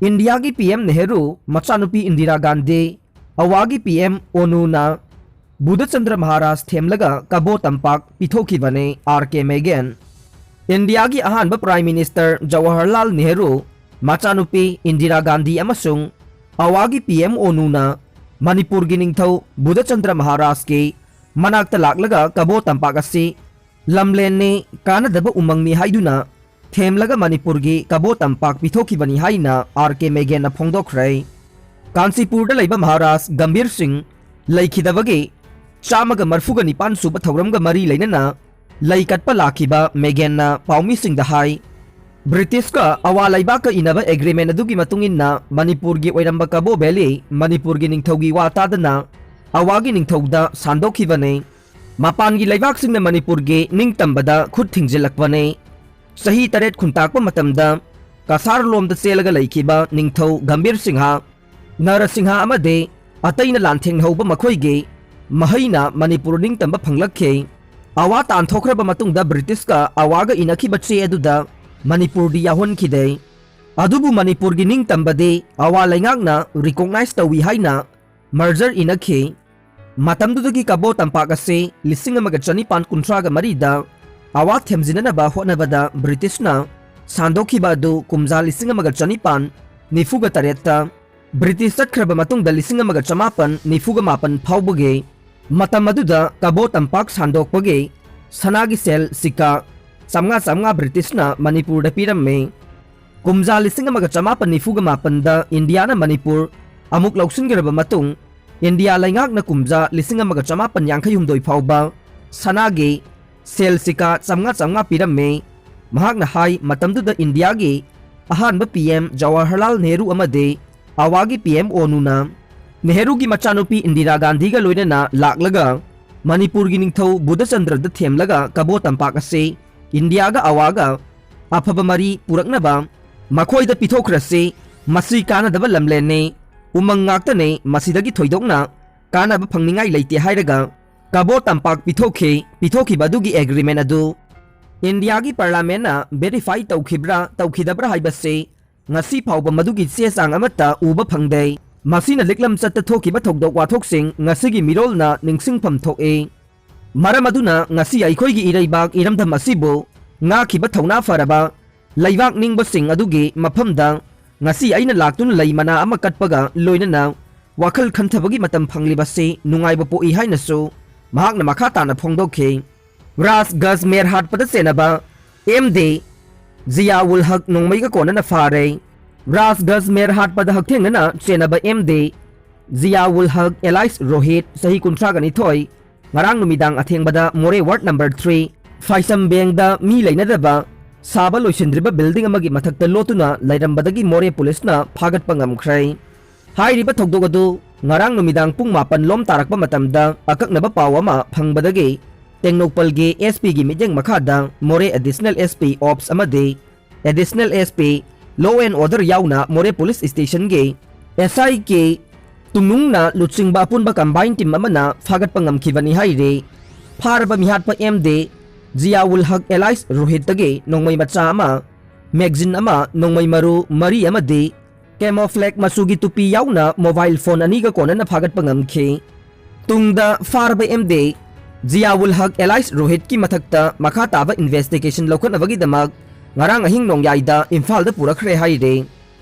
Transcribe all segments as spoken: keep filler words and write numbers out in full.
ꯏꯟꯗꯤꯌꯥꯒꯤ P M Nehru, ꯃꯆꯥꯅꯨꯄꯤ Indira Gandhi, ꯑꯋꯥꯒꯤ P M ꯑꯣꯅꯨꯅ Budhachandra Maharaj ꯊꯦꯝꯂꯒ ꯀꯕꯣ ꯇꯝꯄꯥꯛ ꯄꯤꯊꯣꯛꯈꯤꯕꯅꯦ꯫ ꯑꯥꯔ ꯀꯦ ꯃꯦꯒꯦꯟ꯫ ꯏꯟꯗꯤꯌꯥꯒꯤ ꯑꯍꯥꯟꯕ ꯄ꯭ꯔꯥꯏꯝ ꯃꯤꯅꯤꯁꯇꯔ ꯖꯋꯥꯍꯔꯂꯥꯜ ꯅꯦꯍꯔꯨ, ꯃꯆꯥꯅꯨꯄꯤ ꯏꯟꯗꯤꯔꯥ ꯒꯥꯟꯙꯤ ꯑꯃꯁꯨꯡ ꯑꯋꯥꯒꯤ ꯄꯤ ꯑꯦꯝ ꯑꯣꯅꯨꯅ ꯃꯅꯤꯄꯨꯔꯒꯤ ꯅꯤꯡꯊꯧ ꯕꯨꯙꯆꯟꯗ꯭ꯔ ꯃꯍꯥꯔꯥꯖꯀꯤ ꯃꯅꯥꯛꯇ ꯂꯥꯛꯂꯒ ꯀꯕꯣ ꯇꯝꯄꯥꯛ ꯑꯁꯤ ꯂꯝꯂꯦꯟꯅꯤ, ꯀꯥꯟꯅꯗꯕ ꯎꯃꯪꯅꯤ ꯍꯥꯏꯗꯨꯅ ꯊꯦꯝꯂꯒ ꯃꯅꯤꯄꯨꯔꯒꯤ ꯀꯕꯣ ꯇꯝꯄꯥꯛ ꯄꯤꯊꯣꯛꯈꯤꯕꯅꯤ ꯍꯥꯏꯅ ꯑꯥꯔ ꯀꯦ ꯃꯦꯒꯦꯟꯅ ꯐꯣꯡꯗꯣꯛꯈ꯭ꯔꯦ꯫ ꯀꯥꯟꯆꯤꯄꯨꯔꯗ ꯂꯩꯕ ꯃꯍꯥꯔꯥꯖ ꯒꯝꯚꯤꯔ ꯁꯤꯡ ꯂꯩꯈꯤꯗꯕꯒꯤ ꯆꯥꯝꯃꯒ ꯃꯔꯤꯐꯨꯒ ꯅꯤꯄꯥꯟ ꯁꯨꯕ ꯊꯧꯔꯝꯒ ꯃꯔꯤ ꯂꯩꯅꯅ ꯂꯩ ꯀꯠꯄ ꯂꯥꯛꯈꯤꯕ ꯃꯦꯒꯦꯟꯅ ꯄꯥꯎꯃꯤꯁꯤꯡꯗ ꯍꯥꯏ, ꯕ꯭ꯔꯤꯇꯤꯁꯀ ꯑꯋꯥ ꯂꯩꯕꯥꯛꯀ ꯏꯅꯕ ꯑꯦꯒ꯭ꯔꯤꯃꯦꯟ ꯑꯗꯨꯒꯤ ꯃꯇꯨꯡ ꯏꯟꯅ ꯃꯅꯤꯄꯨꯔꯒꯤ ꯑꯣꯏꯔꯝꯕ ꯀꯕꯣ ꯚꯦꯂꯤ ꯃꯅꯤꯄꯨꯔꯒꯤ ꯅꯤꯡꯊꯧꯒꯤ ꯋꯥ ꯇꯥꯗꯅ ꯑꯋꯥꯒꯤ ꯅꯤꯡꯊꯧꯗ ꯁꯥꯟꯗꯣꯛꯈꯤꯕꯅꯤ꯫ ꯃꯄꯥꯟꯒꯤ ꯂꯩꯕꯥꯛꯁꯤꯡꯅ ꯃꯅꯤꯄꯨꯔꯒꯤ ꯅꯤꯡꯇꯝꯕꯗ ꯈꯨꯠ ꯊꯤꯡꯖꯤꯜꯂꯛꯄꯅꯤ꯫ ꯆꯍꯤ ꯇꯔꯦꯠ ꯈꯨꯟꯇꯥꯛꯄ ꯃꯇꯝꯗ ꯀꯁꯥꯔ ꯂꯣꯝꯗ ꯆꯦꯜꯂꯒ ꯂꯩꯈꯤꯕ ꯅꯤꯡꯊꯧ ꯒꯝꯚꯤꯔ ꯁꯤꯡꯍ, ꯅꯔꯁꯤꯡꯍ ꯑꯃꯗꯤ ꯑꯇꯩꯅ ꯂꯥꯟꯊꯦꯡꯅꯍꯧꯕ ꯃꯈꯣꯏꯒꯤ ꯃꯍꯩꯅ ꯃꯅꯤꯄꯨꯔ ꯅꯤꯡꯇꯝꯕ ꯐꯪꯂꯛꯈꯤ꯫ ꯑꯋꯥ ꯇꯥꯟꯊꯣꯛꯈ꯭ꯔꯕ ꯃꯇꯨꯡꯗ ꯕ꯭ꯔꯤꯇꯤꯁꯀ ꯑꯋꯥꯒ ꯏꯅꯈꯤꯕ ꯆꯦ ꯑꯗꯨꯗ ꯃꯅꯤꯄꯨꯔꯗꯤ ꯌꯥꯎꯍꯟꯈꯤꯗꯦ꯫ ꯑꯗꯨꯕꯨ ꯃꯅꯤꯄꯨꯔꯒꯤ ꯅꯤꯡꯇꯝꯕꯗꯤ ꯑꯋꯥ ꯂꯩꯉꯥꯛꯅ recognize ꯇꯧꯏ ꯍꯥꯏꯅ merger ꯏꯅꯈꯤ꯫ ꯃꯇꯝꯗꯨꯗꯒꯤ ꯀꯕꯣ ꯇꯝꯄꯥꯛ ꯑꯁꯤ ꯂꯤꯁꯤꯡ ꯑꯃꯒ ꯆꯅꯤꯄꯥꯟ ꯀꯨꯟꯊ꯭ꯔꯥꯒ ꯃꯔꯤꯗ ꯑꯋꯥ ꯊꯦꯝꯖꯤꯟꯅꯅꯕ ꯍꯣꯠꯅꯕꯗ ꯕ꯭ꯔꯤꯇꯤꯁꯅ ꯁꯥꯟꯗꯣꯛꯈꯤꯕ ꯑꯗꯨ ꯀꯨꯝꯖꯥ ꯂꯤꯁꯤꯡ ꯑꯃꯒ ꯆꯅꯤꯄꯥꯟ ꯅꯤꯐꯨꯒ ꯇꯔꯦꯠꯇ, ꯕ꯭ꯔꯤꯇꯤꯁ ꯆꯠꯈ꯭ꯔꯕ ꯃꯇꯨꯡꯗ ꯂꯤꯁꯤꯡ ꯑꯃꯒ ꯆꯃꯥꯄꯟ ꯅꯤꯐꯨꯒ ꯃꯥꯄꯟ ꯐꯥꯎꯕꯒꯤ ꯃꯇꯝ ꯑꯗꯨꯗ ꯀꯕꯣ ꯇꯝꯄꯥꯛ ꯁꯥꯟꯗꯣꯛꯄꯒꯤ ꯁꯅꯥꯒꯤ ꯁꯦꯜ ꯁꯤꯀꯥ ꯆꯥꯝꯃꯉꯥ ꯆꯥꯝꯃꯉꯥ ꯕ꯭ꯔꯤꯇꯤꯁꯅ ꯃꯅꯤꯄꯨꯔꯗ ꯄꯤꯔꯝꯃꯤ꯫ ꯀꯨꯝꯖꯥ ꯂꯤꯁꯤꯡ ꯑꯃꯒ ꯆꯃꯥꯄꯟ ꯅꯤꯐꯨꯒ ꯃꯥꯄꯟꯗ ꯏꯟꯗꯤꯌꯥꯅ ꯃꯅꯤꯄꯨꯔ ꯑꯃꯨꯛ ꯂꯧꯁꯤꯟꯈ꯭ꯔꯕ ꯃꯇꯨꯡ, ꯏꯟꯗꯤꯌꯥ ꯂꯩꯉꯥꯛꯅ ꯀꯨꯝꯖꯥ ꯂꯤꯁꯤꯡ ꯑꯃꯒ ꯆꯃꯥꯄꯟ ꯌꯥꯡꯈꯩ ꯍꯨꯝꯗꯣꯏ ꯐꯥꯎꯕ ꯁꯅꯥꯒꯤ ꯁꯦꯜ ꯁꯤꯀꯥ ꯆꯥꯝꯃꯉꯥ ꯆꯥꯝꯃꯉꯥ ꯄꯤꯔꯝꯃꯤ꯫ ꯃꯍꯥꯛꯅ ꯍꯥꯏ, ꯃꯇꯝꯗꯨꯗ ꯏꯟꯗꯤꯌꯥꯒꯤ ꯑꯍꯥꯟꯕ ꯄꯤ ꯑꯦꯝ ꯖꯋꯥꯍꯔꯂꯥꯜ ꯅꯦꯍꯔꯨ ꯑꯃꯗꯤ ꯑꯋꯥꯒꯤ ꯄꯤ ꯑꯦꯝ ꯑꯣꯅꯨꯅ ꯅꯦꯍꯔꯨꯒꯤ ꯃꯆꯥꯅꯨꯄꯤ ꯏꯟꯗꯤꯔꯥ ꯒꯥꯟꯙꯤꯒ ꯂꯣꯏꯅꯅ ꯂꯥꯛꯂꯒ ꯃꯅꯤꯄꯨꯔꯒꯤ ꯅꯤꯡꯊꯧ ꯕꯨꯙꯆꯟꯗ꯭ꯔꯗ ꯊꯦꯝꯂꯒ ꯀꯕꯣ ꯇꯝꯄꯥꯛ ꯑꯁꯤ ꯏꯟꯗꯤꯌꯥꯒ ꯑꯋꯥꯒ ꯑꯐꯕ ꯃꯔꯤ ꯄꯨꯔꯛꯅꯕ ꯃꯈꯣꯏꯗ ꯄꯤꯊꯣꯛꯈ꯭ꯔꯁꯤ꯫ ꯃꯁꯤ ꯀꯥꯟꯅꯗꯕ ꯂꯝꯂꯦꯟꯅꯤ, ꯎꯃꯪ ꯉꯥꯛꯇꯅꯤ, ꯃꯁꯤꯗꯒꯤ ꯊꯣꯏꯗꯣꯛꯅ ꯀꯥꯟꯅꯕ ꯐꯪꯅꯤꯡꯉꯥꯏ ꯂꯩꯇꯦ ꯍꯥꯏꯔꯒ ꯀꯕꯣ ꯇꯝꯄꯥꯛ ꯄꯤꯊꯣꯛꯈꯤ꯫ ꯄꯤꯊꯣꯛꯈꯤꯕ ꯑꯗꯨꯒꯤ ꯑꯦꯒ꯭ꯔꯤꯃꯦꯟ ꯑꯗꯨ ꯏꯟꯗꯤꯌꯥꯒꯤ ꯄꯥꯔꯂꯥꯃꯦꯟꯅ verify ꯇꯧꯈꯤꯕ꯭ꯔꯥ ꯇꯧꯈꯤꯗꯕ꯭ꯔꯥ ꯍꯥꯏꯕꯁꯤ ꯉꯁꯤ ꯐꯥꯎꯕ ꯃꯗꯨꯒꯤ ꯆꯦ ꯆꯥꯡ ꯑꯃꯠꯇ ꯎꯕ ꯐꯪꯗꯦ꯫ ꯃꯁꯤꯅ ꯂꯤꯛꯂꯝ ꯆꯠꯇ ꯊꯣꯛꯈꯤꯕ ꯊꯧꯗꯣꯛ ꯋꯥꯊꯣꯛꯁꯤꯡ ꯉꯁꯤꯒꯤ ꯃꯤꯔꯣꯜꯅ ꯅꯤꯡꯁꯤꯡꯐꯝ ꯊꯣꯛꯏ꯫ ꯃꯔꯝ ꯑꯗꯨꯅ ꯉꯁꯤ ꯑꯩꯈꯣꯏꯒꯤ ꯏꯔꯩꯕꯥꯛ ꯏꯔꯝꯗꯝ ꯑꯁꯤꯕꯨ ꯉꯥꯛꯈꯤꯕ ꯊꯧꯅꯥ ꯐꯔꯕ ꯂꯩꯕꯥꯛ ꯅꯤꯡꯕꯁꯤꯡ ꯑꯗꯨꯒꯤ ꯃꯐꯝꯗ ꯉꯁꯤ ꯑꯩꯅ ꯂꯥꯛꯇꯨꯅ ꯂꯩ ꯃꯅꯥ ꯑꯃ ꯀꯠꯄꯒ ꯂꯣꯏꯅꯅ ꯋꯥꯈꯜ ꯈꯟꯊꯕꯒꯤ ꯃꯇꯝ ꯐꯪꯂꯤꯕꯁꯤ ꯅꯨꯡꯉꯥꯏꯕ ꯄꯣꯛꯏ ꯍꯥꯏꯅꯁꯨ ꯃꯍꯥꯛꯅ ꯃꯈꯥ ꯇꯥꯅ ꯐꯣꯡꯗꯣꯛꯈꯤ꯫ ꯔꯥꯖ ꯒꯖ ꯃꯦꯔꯍꯥꯠꯄꯗ ꯆꯦꯟꯅꯕ ꯑꯦꯝ ꯗꯤ ꯖꯤꯌꯥꯎꯜ ꯍꯛ ꯅꯣꯡꯃꯩꯒ ꯀꯣꯟꯅꯅ ꯐꯥꯔꯦ꯫ ꯔꯥꯖ ꯒꯖ ꯃꯦꯔꯍꯥꯠꯄꯗ ꯍꯛꯊꯦꯡꯅꯅ ꯆꯦꯟꯅꯕ ꯑꯦꯝ ꯗꯤ ꯖꯤꯌꯥꯎꯜ ꯍꯛ ꯑꯦꯂꯥꯏꯁ ꯔꯣꯍꯤꯠ, ꯆꯍꯤ ꯀꯨꯟꯊ꯭ꯔꯥꯒ ꯅꯤꯊꯣꯏ, ꯉꯔꯥꯡ ꯅꯨꯃꯤꯗꯥꯡ ꯑꯊꯦꯡꯕꯗ ꯃꯣꯔꯦ ꯋꯥꯔꯗ ꯅꯝꯕꯔ ꯊ꯭ꯔꯤ ꯐꯥꯏꯁꯝ ꯕꯦꯡꯗ ꯃꯤ ꯂꯩꯅꯗꯕ ꯁꯥꯕ ꯂꯣꯏꯁꯤꯟꯗ꯭ꯔꯤꯕ ꯕꯤꯜꯗꯤꯡ ꯑꯃꯒꯤ ꯃꯊꯛꯇ ꯂꯣꯠꯇꯨꯅ ꯂꯩꯔꯝꯕꯗꯒꯤ ꯃꯣꯔꯦ ꯄꯨꯂꯤꯁꯅ ꯐꯥꯒꯠꯄ ꯉꯝꯈ꯭ꯔꯦ꯫ ꯍꯥꯏꯔꯤꯕ ꯊꯧꯗꯣꯛ ꯑꯗꯨ ꯉꯔꯥꯡ ꯅꯨꯃꯤꯗꯥꯡ ꯄꯨꯡ ꯃꯥꯄꯟ ꯂꯣꯝ ꯇꯥꯔꯛꯄ ꯃꯇꯝꯗ ꯑꯀꯛꯅꯕ ꯄꯥꯎ ꯑꯃ ꯐꯪꯕꯗꯒꯤ ꯇꯦꯡꯅꯧꯄꯜꯒꯤ ꯑꯦꯁ ꯄꯤꯒꯤ ꯃꯤꯠꯌꯦꯡ ꯃꯈꯥꯗ ꯃꯣꯔꯦ ꯑꯦꯗꯤꯁꯅꯦꯜ ꯑꯦꯁ ꯄꯤ ꯑꯣꯞꯁ ꯑꯃꯗꯤ additional S P law and order ꯌꯥꯎꯅ ꯃꯣꯔꯦ ꯄꯨꯂꯤꯁ ꯁ꯭ꯇꯦꯁꯟꯒꯤ ꯑꯦꯁ ꯑꯥꯏ ꯀꯦ ꯇꯨꯡꯅꯨꯡꯅ ꯂꯨꯆꯤꯡꯕ ꯑꯄꯨꯟꯕ ꯀꯝꯕꯥꯏꯟ ꯇꯤꯝ ꯑꯃꯅ ꯐꯥꯒꯠꯄ ꯉꯝꯈꯤꯕꯅꯤ ꯍꯥꯏꯔꯤ꯫ ꯐꯥꯔꯕ ꯃꯤꯍꯥꯠꯄ ꯑꯦꯝ ꯗꯤ ꯖꯤꯌꯥꯎꯜ ꯍꯛ ꯑꯦꯂꯥꯏꯁ ꯔꯣꯍꯤꯠꯇꯒꯤ ꯅꯣꯡꯃꯩ ꯃꯆꯥ ꯑꯃ, ꯃꯦꯒꯖꯤꯟ ꯑꯃ, ꯅꯣꯡꯃꯩ ꯃꯔꯨ ꯃꯔꯤ ꯑꯃꯗꯤ ꯀꯦꯃꯣꯐ꯭ꯂꯦꯛ ꯃꯆꯨꯒꯤ ꯇꯨꯄꯤ ꯌꯥꯎꯅ ꯃꯣꯕꯥꯏꯜ ꯐꯣꯟ ꯑꯅꯤꯒ ꯀꯣꯟꯅꯅ ꯐꯥꯒꯠꯄ ꯉꯝꯈꯤ꯫ ꯇꯨꯡꯗ ꯐꯥꯔꯕ ꯑꯦꯝ ꯗꯤ ꯖꯤꯌꯥꯎꯜ ꯍꯛ ꯑꯦꯂꯥꯏꯁ ꯔꯣꯍꯤꯠꯀꯤ ꯃꯊꯛꯇ ꯃꯈꯥ ꯇꯥꯕ ꯏꯟꯚꯦꯁꯇꯤꯒꯦꯁꯟ ꯂꯧꯈꯠꯅꯕꯒꯤꯗꯃꯛ ꯉꯔꯥꯡ ꯑꯍꯤꯡ ꯅꯣꯡꯌꯥꯏꯗ ꯏꯝꯐꯥꯜꯗ ꯄꯨꯔꯛꯈ꯭ꯔꯦ ꯍꯥꯏꯔꯤ꯫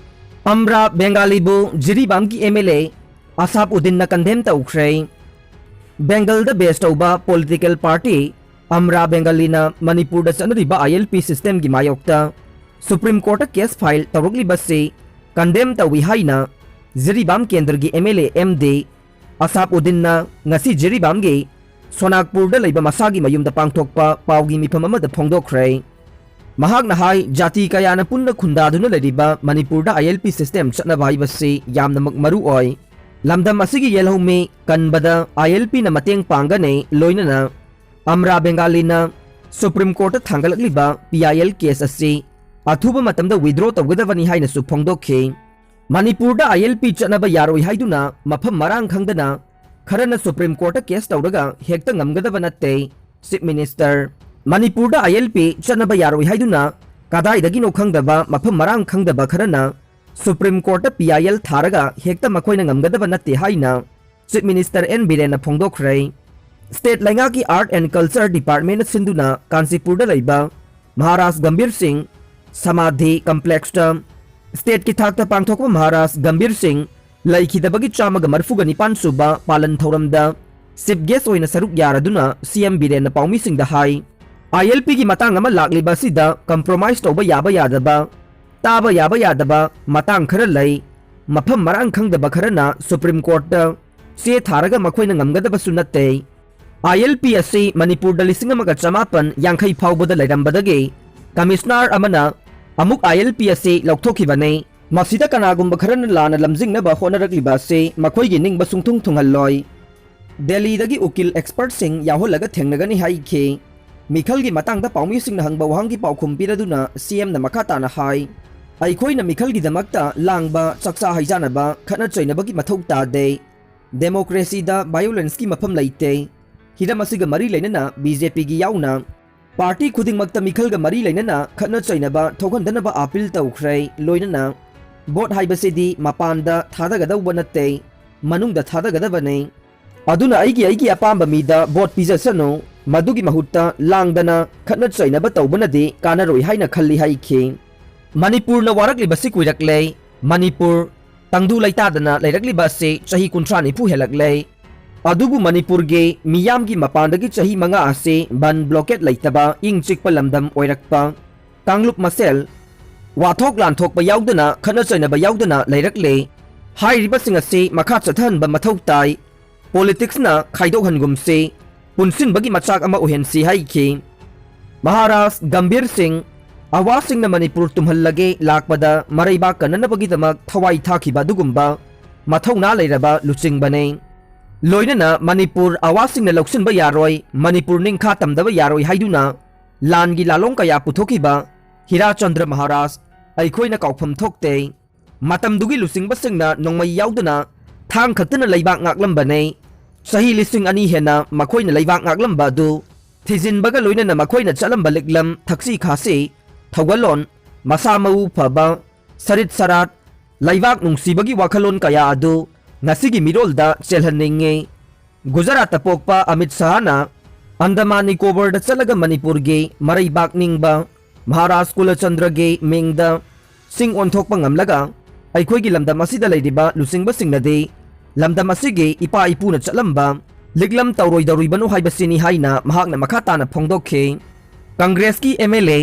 ꯑꯝꯔꯥ ꯕꯦꯡꯒꯥꯂꯤꯕꯨ ꯖꯤꯔꯤꯕꯥꯝꯒꯤ ꯑꯦꯝ ꯑꯦꯜ ꯑꯦ ꯑꯁꯥꯞ ꯎꯗꯤꯟꯅ ꯀꯟꯗꯦꯝ ꯇꯧꯈ꯭ꯔꯦ꯫ ꯕꯦꯡꯒꯜꯗ ꯕꯦꯁ ꯇꯧꯕ ꯄꯣꯂꯤꯇꯤꯀꯦꯜ ꯄꯥꯔꯇꯤ ꯑꯝꯔꯥ ꯕꯦꯡꯒꯥꯂꯤꯅ ꯃꯅꯤꯄꯨꯔꯗ ꯆꯠꯅꯔꯤꯕ ꯑꯥꯏ ꯑꯦꯜ ꯄꯤ ꯁꯤꯁꯇꯦꯝꯒꯤ ꯃꯥꯌꯣꯛꯇ ꯁꯨꯄ꯭ꯔꯤꯝ ꯀꯣꯔꯠꯇ ꯀꯦꯁ ꯐꯥꯏꯜ ꯇꯧꯔꯛꯂꯤꯕꯁꯤ ꯀꯟꯗꯦꯝ ꯇꯧꯏ ꯍꯥꯏꯅ ꯖꯤꯔꯤꯕꯥꯝ ꯀꯦꯟꯗ꯭ꯔꯒꯤ M L A M D Achab ꯎꯗꯤꯟꯅ ꯉꯁꯤ ꯖꯤꯔꯤꯕꯥꯝꯒꯤ ꯁꯣꯅꯥꯛꯄꯨꯔꯗ ꯂꯩꯕ ꯃꯁꯥꯒꯤ ꯃꯌꯨꯝꯗ ꯄꯥꯡꯊꯣꯛꯄ ꯄꯥꯎꯒꯤ ꯃꯤꯐꯝ ꯑꯃꯗ ꯐꯣꯡꯗꯣꯛꯈ꯭ꯔꯦ꯫ ꯃꯍꯥꯛꯅ ꯍꯥꯏ, ꯖꯥꯇꯤ ꯀꯌꯥꯅ ꯄꯨꯟꯅ ꯈꯨꯟꯗꯥꯗꯨꯅ ꯂꯩꯔꯤꯕ ꯃꯅꯤꯄꯨꯔꯗ ꯑꯥꯏ ꯑꯦꯜ ꯄꯤ ꯁꯤꯁꯇꯦꯝ ꯆꯠꯅꯕ ꯍꯥꯏꯕꯁꯤ ꯌꯥꯝꯅꯃꯛ ꯃꯔꯨ ꯑꯣꯏ꯫ ꯂꯝꯗꯝ ꯑꯁꯤꯒꯤ ꯌꯦꯜꯍꯧꯃꯤ ꯀꯟꯕꯗ ꯑꯥꯏ ꯑꯦꯜ ꯄꯤꯅ ꯃꯇꯦꯡ ꯄꯥꯡꯒꯅꯤ, ꯂꯣꯏꯅꯅ ꯑꯝꯔꯥ ꯕꯦꯡꯒꯥꯂꯤꯅ ꯁꯨꯄ꯭ꯔꯤꯝ ꯀꯣꯔꯠꯇ ꯊꯥꯡꯒꯠꯂꯛꯂꯤꯕ ꯄꯤ ꯑꯥꯏ ꯑꯦꯜ ꯀꯦꯁ ꯑꯁꯤ ꯑꯊꯨꯕ ꯃꯇꯝꯗ ꯋꯤꯗ꯭ꯔꯣ ꯇꯧꯒꯗꯕꯅꯤ ꯍꯥꯏꯅꯁꯨ ꯐꯣꯡꯗꯣꯛꯈꯤ꯫ ꯃꯅꯤꯄꯨꯔꯗ ꯑꯥꯏ ꯑꯦꯜ ꯄꯤ ꯆꯠꯅꯕ ꯌꯥꯔꯣꯏ ꯍꯥꯏꯗꯨꯅ ꯃꯐꯝ ꯃꯔꯥꯡ ꯈꯪꯗꯅ ꯈꯔꯅ ꯁꯨꯄ꯭ꯔꯤꯝ ꯀꯣꯔꯠꯇ ꯀꯦꯁ ꯇꯧꯔꯒ ꯍꯦꯛꯇ ꯉꯝꯒꯗꯕ ꯅꯠꯇꯦ꯫ ꯆꯤꯐ ꯃꯤꯅꯤꯁꯇꯔ, ꯃꯅꯤꯄꯨꯔꯗ ꯑꯥꯏ ꯑꯦꯜ ꯄꯤ ꯆꯠꯅꯕ ꯌꯥꯔꯣꯏ ꯍꯥꯏꯗꯨꯅ ꯀꯗꯥꯏꯗꯒꯤꯅꯣ ꯈꯪꯗꯕ, ꯃꯐꯝ ꯃꯔꯥꯡ ꯈꯪꯗꯕ ꯈꯔꯅ ꯁꯨꯄ꯭ꯔꯤꯝ ꯀꯣꯔꯠꯇ ꯄꯤ ꯑꯥꯏ ꯑꯦꯜ ꯊꯥꯔꯒ ꯍꯦꯛꯇ ꯃꯈꯣꯏꯅ ꯉꯝꯒꯗꯕ ꯅꯠꯇꯦ ꯍꯥꯏꯅ ꯆꯤꯐ ꯃꯤꯅꯤꯁꯇꯔ ꯑꯦꯟ ꯕꯤꯔꯦꯟꯅ ꯐꯣꯡꯗꯣꯛꯈ꯭ꯔꯦ꯫ ꯁ꯭ꯇꯦꯠ ꯂꯩꯉꯥꯛꯀꯤ ꯑꯥꯔꯠ ꯑꯦꯟ ꯀꯜꯆꯔ ꯗꯤꯄꯥꯔꯠꯃꯦꯟꯅ ꯁꯤꯟꯗꯨꯅ ꯀꯥꯟꯆꯤꯄꯨꯔꯗ ꯂꯩꯕ ꯃꯍꯥꯔꯥꯖ ꯒꯝꯚꯤꯔ ꯁꯤꯡ ꯁꯃꯥꯙꯤ ꯀꯝꯄ꯭ꯂꯦꯛꯁꯇ ꯁ꯭ꯇꯦꯠꯀꯤ ꯊꯥꯛꯇ ꯄꯥꯡꯊꯣꯛꯄ ꯃꯍꯥꯔꯥꯖ ꯒꯝꯚꯤꯔ ꯁꯤꯡ ꯂꯩꯈꯤꯗꯕꯒꯤ ꯆꯥꯝꯃꯒ ꯃꯔꯤꯐꯨꯒ ꯅꯤꯄꯥꯟ ꯁꯨꯕ ꯄꯥꯂꯟ ꯊꯧꯔꯝꯗ ꯆꯤꯐ ꯒꯦꯁ ꯑꯣꯏꯅ ꯁꯔꯨꯛ ꯌꯥꯔꯗꯨꯅ ꯁꯤ ꯑꯦꯝ ꯕꯤꯔꯦꯟꯅ ꯄꯥꯎꯃꯤꯁꯤꯡꯗ ꯍꯥꯏ, ꯑꯥꯏ ꯑꯦꯜ ꯄꯤꯒꯤ ꯃꯇꯥꯡ ꯑꯃ ꯂꯥꯛꯂꯤꯕ ꯑꯁꯤꯗ ꯀꯝꯄ꯭ꯔꯣꯃꯥꯏꯁ ꯇꯧꯕ ꯌꯥꯕ ꯌꯥꯗꯕ, ꯇꯥꯕ ꯌꯥꯕ ꯌꯥꯗꯕ ꯃꯇꯥꯡ ꯈꯔ ꯂꯩ꯫ ꯃꯐꯝ ꯃꯔꯥꯡ ꯈꯪꯗꯕ ꯈꯔꯅ ꯁꯨꯄ꯭ꯔꯤꯝ ꯀꯣꯔꯠꯇ ꯆꯦ ꯊꯥꯔꯒ ꯃꯈꯣꯏꯅ ꯉꯝꯒꯗꯕꯁꯨ ꯅꯠꯇꯦ꯫ ꯑꯥꯏ ꯑꯦꯜ ꯄꯤ ꯑꯁꯤ ꯃꯅꯤꯄꯨꯔꯗ ꯂꯤꯁꯤꯡ ꯑꯃꯒ ꯆꯃꯥꯄꯟ ꯌꯥꯡꯈꯩ ꯐꯥꯎꯕꯗ ꯂꯩꯔꯝꯕꯗꯒꯤ ꯀꯃꯤꯁꯅꯔ ꯑꯃꯅ ꯑꯃꯨꯛ ꯑꯥꯏ ꯑꯦꯜ ꯄꯤ ꯑꯁꯤ ꯂꯧꯊꯣꯛꯈꯤꯕꯅꯤ꯫ ꯃꯁꯤꯗ ꯀꯅꯥꯒꯨꯝꯕ ꯈꯔꯅ ꯂꯥꯟꯅ ꯂꯝꯖꯤꯡꯅꯕ ꯍꯣꯠꯅꯔꯛꯂꯤꯕ ꯑꯁꯤ ꯃꯈꯣꯏꯒꯤ ꯅꯤꯡꯕ ꯁꯨꯡꯊꯨꯡ ꯊꯨꯡꯍꯜꯂꯣꯏ꯫ ꯗꯦꯜꯂꯤꯗꯒꯤ ꯎꯀꯤꯜ ꯑꯦꯛꯁꯄꯔꯠꯁꯤꯡ ꯌꯥꯎꯍꯜꯂꯒ ꯊꯦꯡꯅꯒꯅꯤ ꯍꯥꯏꯈꯤ꯫ ꯃꯤꯈꯜꯒꯤ ꯃꯇꯥꯡꯗ ꯄꯥꯎꯃꯤꯁꯤꯡꯅ ꯍꯪꯕ ꯋꯥꯍꯪꯒꯤ ꯄꯥꯎꯈꯨꯝ ꯄꯤꯔꯗꯨꯅ ꯁꯤ ꯑꯦꯝꯅ ꯃꯈꯥ ꯇꯥꯅ ꯍꯥꯏ, ꯑꯩꯈꯣꯏꯅ ꯃꯤꯈꯜꯒꯤꯗꯃꯛꯇ ꯂꯥꯡꯕ, ꯆꯥꯛꯆꯥ ꯍꯩꯖꯥꯅꯕ, ꯈꯠꯅ ꯆꯩꯅꯕꯒꯤ ꯃꯊꯧ ꯇꯥꯗꯦ꯫ ꯗꯦꯃꯣꯀ꯭ꯔꯦꯁꯤꯗ ꯚꯥꯏꯑꯣꯂꯦꯟꯁꯀꯤ ꯃꯐꯝ ꯂꯩꯇꯦ꯫ ꯍꯤꯔꯝ ꯑꯁꯤꯒ ꯃꯔꯤ ꯂꯩꯅꯅ ꯕꯤ ꯖꯦ ꯄꯤꯒꯤ ꯌꯥꯎꯅ ꯄꯥꯔꯇꯤ ꯈꯨꯗꯤꯡꯃꯛꯇ ꯃꯤꯈꯜꯒ ꯃꯔꯤ ꯂꯩꯅꯅ ꯈꯠꯅ ꯆꯩꯅꯕ ꯊꯣꯛꯍꯟꯗꯅꯕ ꯑꯥꯄꯤꯜ ꯇꯧꯈ꯭ꯔꯦ꯫ ꯂꯣꯏꯅꯅ ꯚꯣꯠ ꯍꯥꯏꯕꯁꯤꯗꯤ ꯃꯄꯥꯟꯗ ꯊꯥꯗꯒꯗꯧꯕ ꯅꯠꯇꯦ, ꯃꯅꯨꯡꯗ ꯊꯥꯗꯒꯗꯕꯅꯤ꯫ ꯑꯗꯨꯅ ꯑꯩꯒꯤ ꯑꯩꯒꯤ ꯑꯄꯥꯝꯕ ꯃꯤꯗ ꯚꯣꯠ ꯄꯤꯖꯁꯅꯨ꯫ ꯃꯗꯨꯒꯤ ꯃꯍꯨꯠꯇ ꯂꯥꯡꯗꯅ ꯈꯠꯅ ꯆꯩꯅꯕ ꯇꯧꯕꯅꯗꯤ ꯀꯥꯟꯅꯔꯣꯏ ꯍꯥꯏꯅ ꯈꯜꯂꯤ ꯍꯥꯏꯈꯤ꯫ ꯃꯅꯤꯄꯨꯔꯅ ꯋꯥꯔꯛꯂꯤꯕꯁꯤ ꯀꯨꯏꯔꯛꯂꯦ꯫ ꯃꯅꯤꯄꯨꯔ ꯇꯪꯗꯨ ꯂꯩꯇꯥꯗꯅ ꯂꯩꯔꯛꯂꯤꯕ ꯑꯁꯤ ꯆꯍꯤ ꯀꯨꯟꯊ꯭ꯔꯥ ꯅꯤꯐꯨ ꯍꯦꯜꯂꯛꯂꯦ꯫ ꯑꯗꯨꯕꯨ ꯃꯅꯤꯄꯨꯔꯒꯤ ꯃꯤꯌꯥꯝꯒꯤ ꯃꯄꯥꯟꯗꯒꯤ ꯆꯍꯤ ꯃꯉꯥ ꯑꯁꯤ ꯕꯟ ꯕ꯭ꯂꯣꯀꯦꯠ ꯂꯩꯇꯕ ꯏꯪ ꯆꯤꯛꯄ ꯂꯝꯗꯝ ꯑꯣꯏꯔꯛꯄ, ꯀꯥꯡꯂꯨꯞ ꯃꯁꯦꯜ ꯋꯥꯊꯣꯛ ꯂꯥꯟꯊꯣꯛꯄ ꯌꯥꯎꯗꯅ ꯈꯠꯅ ꯆꯩꯅꯕ ꯌꯥꯎꯗꯅ ꯂꯩꯔꯛꯂꯦ꯫ ꯍꯥꯏꯔꯤꯕꯁꯤꯡ ꯑꯁꯤ ꯃꯈꯥ ꯆꯠꯊꯍꯟꯕ ꯃꯊꯧ ꯇꯥꯏ꯫ ꯄꯣꯂꯤꯇꯤꯛꯁꯅ ꯈꯥꯏꯗꯣꯛꯍꯟꯒꯨꯝꯁꯤ, ꯄꯨꯟꯁꯤꯟꯕꯒꯤ ꯃꯆꯥꯛ ꯑꯃ ꯑꯣꯏꯍꯟꯁꯤ ꯍꯥꯏꯈꯤ꯫ ꯃꯍꯥꯔꯥꯖ ꯒꯝꯚꯤꯔ ꯁꯤꯡ ꯑꯋꯥꯁꯤꯡꯅ ꯃꯅꯤꯄꯨꯔ ꯇꯨꯝꯍꯜꯂꯒꯦ ꯂꯥꯛꯄꯗ ꯃꯔꯩꯕꯥꯛ ꯀꯟꯅꯅꯕꯒꯤꯗꯃꯛ ꯊꯋꯥꯏ ꯊꯥꯈꯤꯕ ꯑꯗꯨꯒꯨꯝꯕ ꯃꯊꯧꯅꯥ ꯂꯩꯔꯕ ꯂꯨꯆꯤꯡꯕꯅꯤ꯫ ꯂꯣꯏꯅꯅ ꯃꯅꯤꯄꯨꯔ ꯑꯋꯥꯁꯤꯡꯅ ꯂꯧꯁꯤꯟꯕ ꯌꯥꯔꯣꯏ, ꯃꯅꯤꯄꯨꯔ ꯅꯤꯡꯈꯥ ꯇꯝꯗꯕ ꯌꯥꯔꯣꯏ ꯍꯥꯏꯗꯨꯅ ꯂꯥꯟꯒꯤ ꯂꯥꯂꯣꯡ ꯀꯌꯥ ꯄꯨꯊꯣꯛꯈꯤꯕ ꯍꯤꯔꯥꯆꯟꯗ꯭ꯔ ꯃꯍꯥꯔꯥꯖ ꯑꯩꯈꯣꯏꯅ ꯀꯥꯎꯐꯝ ꯊꯣꯛꯇꯦ꯫ ꯃꯇꯝꯗꯨꯒꯤ ꯂꯨꯆꯤꯡꯕꯁꯤꯡꯅ ꯅꯣꯡꯃꯩ ꯌꯥꯎꯗꯅ ꯊꯥꯡ ꯈꯛꯇꯅ ꯂꯩꯕꯥꯛ ꯉꯥꯛꯂꯝꯕꯅꯤ꯫ ꯆꯍꯤ ꯂꯤꯁꯤꯡ ꯑꯅꯤ ꯍꯦꯟꯅ ꯃꯈꯣꯏꯅ ꯂꯩꯕꯥꯛ ꯉꯥꯛꯂꯝꯕ ꯑꯗꯨ ꯊꯤꯖꯤꯟꯕꯒ ꯂꯣꯏꯅꯅ ꯃꯈꯣꯏꯅ ꯆꯠꯂꯝꯕ ꯂꯤꯛꯂꯝ ꯊꯛꯁꯤ ꯈꯥꯁꯤ ꯊꯧꯒꯜꯂꯣꯟ, ꯃꯁꯥ ꯃꯎ ꯐꯕ, ꯁꯔꯤꯠ ꯁꯔꯥꯠ, ꯂꯩꯕꯥꯛ ꯅꯨꯡꯁꯤꯕꯒꯤ ꯋꯥꯈꯜꯂꯣꯟ ꯀꯌꯥ ꯑꯗꯨ ꯉꯁꯤꯒꯤ ꯃꯤꯔꯣꯜꯗ ꯆꯦꯜꯍꯟꯅꯤꯡꯉꯤ꯫ ꯒꯨꯖꯔꯥꯠꯇ ꯄꯣꯛꯄ ꯑꯃꯤꯠ ꯁꯍꯥꯅ ꯑꯟꯗꯃꯥꯟ ꯅꯤꯀꯣꯕꯔꯗ ꯆꯠꯂꯒ ꯃꯅꯤꯄꯨꯔꯒꯤ ꯃꯔꯩꯕꯥꯛ ꯅꯤꯡꯕ ꯃꯍꯥꯔꯥꯖ ꯀꯨꯂꯆꯟꯗ꯭ꯔꯒꯤ ꯃꯤꯡꯗ ꯆꯤꯡ ꯑꯣꯟꯊꯣꯛꯄ ꯉꯝꯂꯒ ꯑꯩꯈꯣꯏꯒꯤ ꯂꯝꯗꯝ ꯑꯁꯤꯗ ꯂꯩꯔꯤꯕ ꯂꯨꯆꯤꯡꯕꯁꯤꯡꯅꯗꯤ ꯂꯝꯗꯝ ꯑꯁꯤꯒꯤ ꯏꯄꯥ ꯏꯄꯨꯅ ꯆꯠꯂꯝꯕ ꯂꯤꯛꯂꯝ ꯇꯧꯔꯣꯏꯗꯧꯔꯤꯕꯅꯣ ꯍꯥꯏꯕꯁꯤꯅꯤ ꯍꯥꯏꯅ ꯃꯍꯥꯛꯅ ꯃꯈꯥ ꯇꯥꯅ ꯐꯣꯡꯗꯣꯛꯈꯤ꯫ ꯀꯪꯒ꯭ꯔꯦꯁꯀꯤ ꯑꯦꯝ ꯑꯦꯜ ꯑꯦ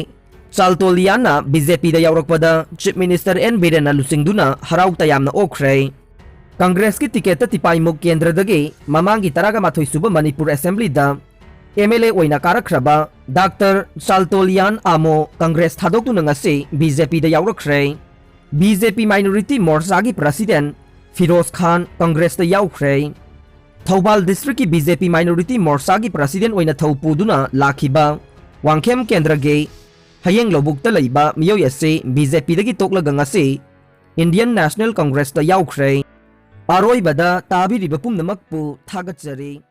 ꯆꯥꯜꯇꯣꯂꯤꯌꯥꯟꯅ ꯕꯤ ꯖꯦ ꯄꯤꯗ ꯌꯥꯎꯔꯛꯄꯗ ꯆꯤꯐ ꯃꯤꯅꯤꯁꯇꯔ ꯑꯦꯟ ꯕꯤꯔꯦꯟꯅ ꯂꯨꯆꯤꯡꯗꯨꯅ ꯍꯔꯥꯎ ꯇꯌꯥꯝꯅ ꯑꯣꯛꯈ꯭ꯔꯦ꯫ ꯀꯪꯒ꯭ꯔꯦꯁꯀꯤ ꯇꯤꯀꯦꯠꯇ ꯇꯤꯄꯥꯏꯃꯨꯛ ꯀꯦꯟꯗ꯭ꯔꯗꯒꯤ ꯃꯃꯥꯡꯒꯤ ꯇꯔꯥꯃꯥꯊꯣꯏ ꯁꯨꯕ ꯃꯅꯤꯄꯨꯔ ꯑꯦꯁꯦꯝꯕ꯭ꯂꯤꯗ ꯑꯦꯝ ꯑꯦꯜ ꯑꯦ ꯑꯣꯏꯅ ꯀꯥꯔꯛꯈ꯭ꯔꯕ ꯗꯥꯛꯇꯔ ꯆꯥꯜꯇꯣꯂꯤꯌꯥꯟ ꯑꯥꯃꯣ ꯀꯪꯒ꯭ꯔꯦꯁ ꯊꯥꯗꯣꯛꯇꯨꯅ ꯉꯁꯤ ꯕꯤ ꯖꯦ ꯄꯤꯗ ꯌꯥꯎꯔꯛꯈ꯭ꯔꯦ꯫ ꯕꯤ ꯖꯦ ꯄꯤ ꯃꯥꯏꯅꯣꯔꯤꯇꯤ ꯃꯣꯔꯆꯥꯒꯤ ꯄ꯭ꯔꯁꯤꯗꯦꯟ ꯐꯤꯔꯣꯖ ꯈꯥꯟ ꯀꯪꯒ꯭ꯔꯦꯁꯇ ꯌꯥꯎꯈ꯭ꯔꯦ꯫ ꯊꯧꯕꯥꯜ ꯗꯤꯁꯇ꯭ꯔꯤꯛꯀꯤ ꯕꯤ ꯖꯦ ꯄꯤ ꯃꯥꯏꯅꯣꯔꯤꯇꯤ ꯃꯣꯔꯆꯥꯒꯤ ꯄ꯭ꯔꯁꯤꯗꯦꯟ ꯑꯣꯏꯅ ꯊꯧ ꯄꯨꯗꯨꯅ ꯂꯥꯛꯈꯤꯕ ꯋꯥꯡꯈꯦꯝ ꯀꯦꯟꯗ꯭ꯔꯒꯤ ꯍꯌꯦꯡ ꯂꯧꯕꯨꯛꯇ ꯂꯩꯕ ꯃꯤꯑꯣꯏ ꯑꯁꯤ ꯕꯤ ꯖꯦ ꯄꯤꯗꯒꯤ ꯇꯣꯛꯂꯒ ꯉꯁꯤ ꯏꯟꯗꯤꯌꯟ ꯅꯦꯁꯅꯦꯜ ꯀꯪꯒ꯭ꯔꯦꯁꯇ ꯌꯥꯎꯈ꯭ꯔꯦ꯫ ꯑꯔꯣꯏꯕꯗ ꯇꯥꯕꯤꯔꯤꯕ ꯄꯨꯝꯅꯃꯛꯄꯨ ꯊꯥꯒꯠꯆꯔꯤ꯫